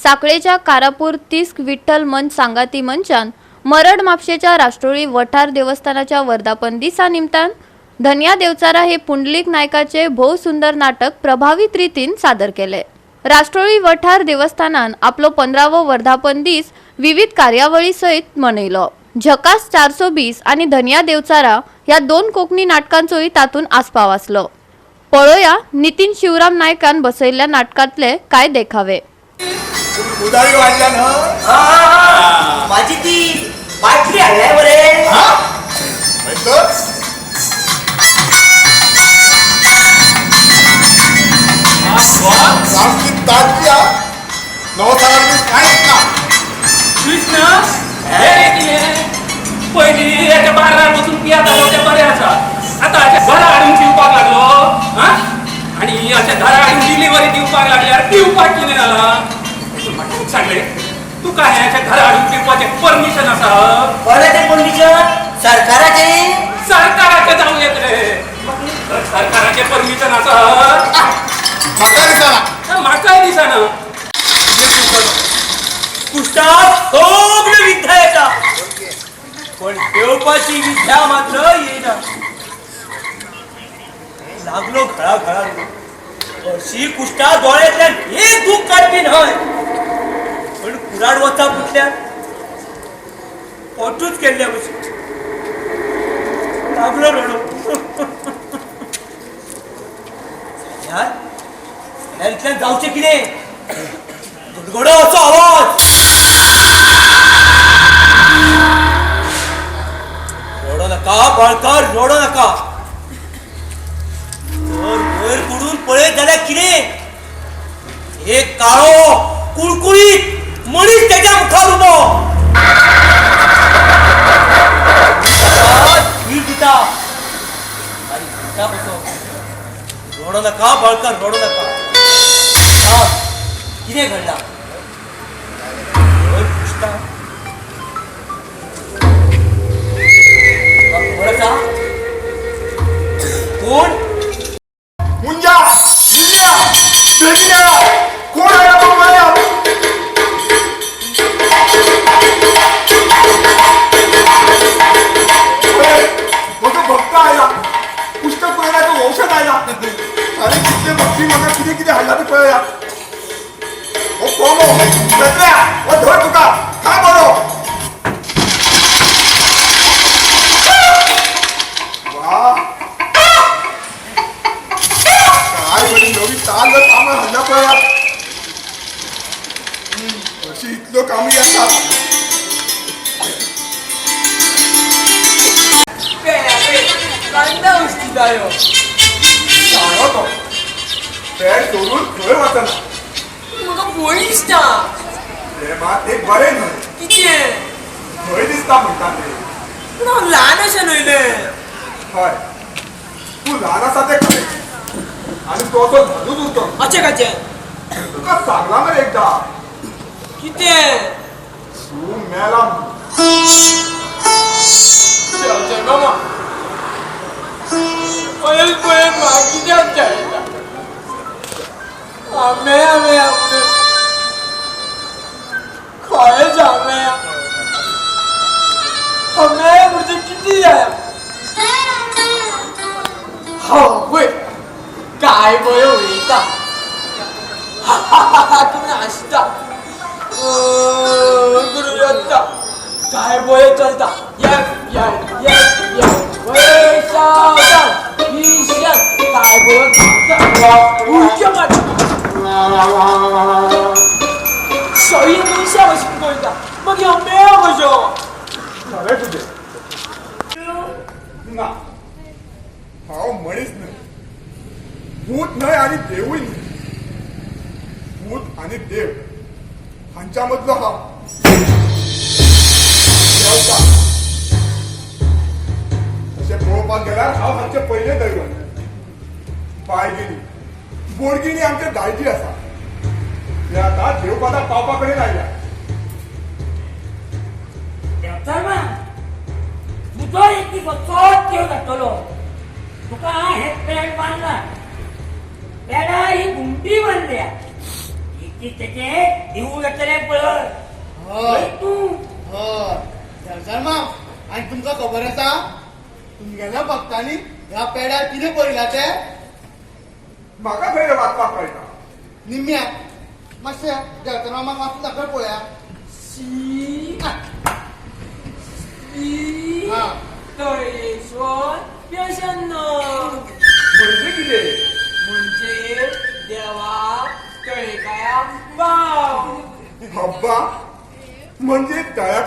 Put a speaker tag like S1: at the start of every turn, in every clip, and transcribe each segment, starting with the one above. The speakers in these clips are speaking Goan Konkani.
S1: साखळेच्या कारापूर तिस्क विठ्ठल मंच सांगाती मंचान मरड म्हापशेच्या राष्ट्रोळी वठार देवस्थानाच्या वर्धापन दिसा निमतान धन्या देवचारा हे पुंडलीक नायकाचे भोव सुंदर नाटक प्रभावीत रितीन सादर केले. राष्ट्रोळी वठार देवस्थानान आपलो 15वो वर्धापन दीस विविध कार्यावळी सयत मनयलो. झकास 420 आणि धन्या देवचारा ह्या दोन कोंकणी नाटकांचोय तातूंत आस्पाव आसलो. पळोवया नितीन शिवराम नायकान बसयल्ल्या नाटकांतले काय देखावे.
S2: उदारी वाढल्या ना.
S3: हा, माझी ती बाटली हाडलाय बरे.
S2: हा? म्हणतोच? सामकी ताजी हा. 9 सालांनी कांयच ना.
S4: कृष्ण, हे कितें पयलीं हेच्या बार्रार वचून पियेतालो तें बरें आसा. आतां हाच्या घरा हाडून पिवपाक लागलो. आं, आनी अशें घरा हाडून डिलिव्हरी दिवपाक लागल्यार पिवपाक कितें जालां? म्हाका सांगलें, तुका हें अशें घरा हाडून पिवपाचें परमिशन आसा?
S3: कोणाचें परमिशन? सरकाराचें?
S4: सरकाराचें जावं येत रे. सरकाराचें परमिशन आसा?
S2: म्हाका दिसना.
S4: म्हाकाय दिसना.
S3: कुश्टाक सगळ्यो विद्या येता, पण पेवपाची विद्या मात्र येना. लागलो घळा घळा. अशी कुश्टा दोळ्यांतल्यान एक दूख काडपी न्हय, पण कुराड वता पुटल्यान पोटूच केल्ल्या भशेन. लागलो रडो. जाल्यार इतल्यान जावचें कितें? गडगडो असो आवाज. रडो नाका बाळकार, रडो नाका. तर वयर कुडून पळयत जाल्यार कितें, एक काळो कुळकुळीत मनीस तेच्या मुखार उबो. धीर दिता आनी म्हणटा कसो, रडो नाका बाळकार, रडो नाका. कितें घडलां? खबर आसा कोण?
S2: मुंजा, मुंजा, बेगीन येया. कोण आयला तो पळया. पळय, म्हजो भक्त आयला. कुश्ट कुराडाचो औषध आयला. आनी कितले भक्ती म्हाका कितें कितें हाडला तें पळया. हो कोंबो बेत्र्या, हो धर तुका खा बरो. वा, काय बरी नवी ताल्ल कामां हाडल्या पळयात. अशी इतल्यो कामी आसा.
S3: कांदा उश्टितायो.
S2: शाणो तो, पेड सोडून खंय वचना.
S3: म्हाका भंय दिसता.
S2: तें मात एक बरें न्हय.
S3: कितें?
S2: खंय दिसता म्हणटा तें.
S3: पूण हांव ल्हान अशें न्हय रे.
S2: हय, तूं ल्हान आसा तें खरें, आनी तो असो ल्हानूच उरतलो.
S3: अशें कशें?
S2: तुका सांगलां मरे एकदां.
S3: कितें?
S2: तूं मेला म्हणून.
S3: मामा, पळयत पळयत म्हाका कित्याक जायना? आमे आमे आमे खंयच आमे आमे म्हणजे कितें जाय? हांव काय बयो उलयता, तुमी हांसता. करून काय बयो चलता. येस येस येस येस वय सावधान ईशान काय बयो धांवता उडक्यो मारता. सगळीं मनशां भशेन करता, मागीर हांव मेळो कशो?
S2: खरें तुजें. ना, हांव मनीस न्हय, भूत न्हय आनी देवूय न्हय. भूत आनी देव हांच्या मदलो हांव देवता. तशें पळोवपाक गेल्यार हांव हांचे पयलें दैवत. पायगिणी बोडगिणी आमचे दायजी आसा. ते आतां देवपदाक पावपा कडेन आयल्या.
S5: देवचार, तुजो एक दीस असोच देव जातलो. तुका हें पेड बांदला, पेडा ही घुमटी बांदल्या. ही एक दीस तेचें देवूळ जातलें पळय.
S6: हय.
S5: तूं.
S6: हय देवचार माम, आनी तुमकां खबर आसा तुमगेल्या भक्तांनी ह्या पेड्यार कितें बरयलां तें?
S2: म्हाका खंय रे वाचपाक कळटा?
S6: निम्म्या मातशें देवचार मामाक वाचून दाखय पळोवया.
S3: शी शी
S6: हा.
S3: तळेश्वर प्रसन्न.
S2: म्हणजे कितें?
S3: म्हणजे देवा तळेकाया बाव.
S2: हब्बा, म्हणजे तळ्या.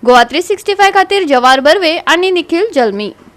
S1: गोवा 365 खातीर जवार बर्वे आनी निखिल जल्मी.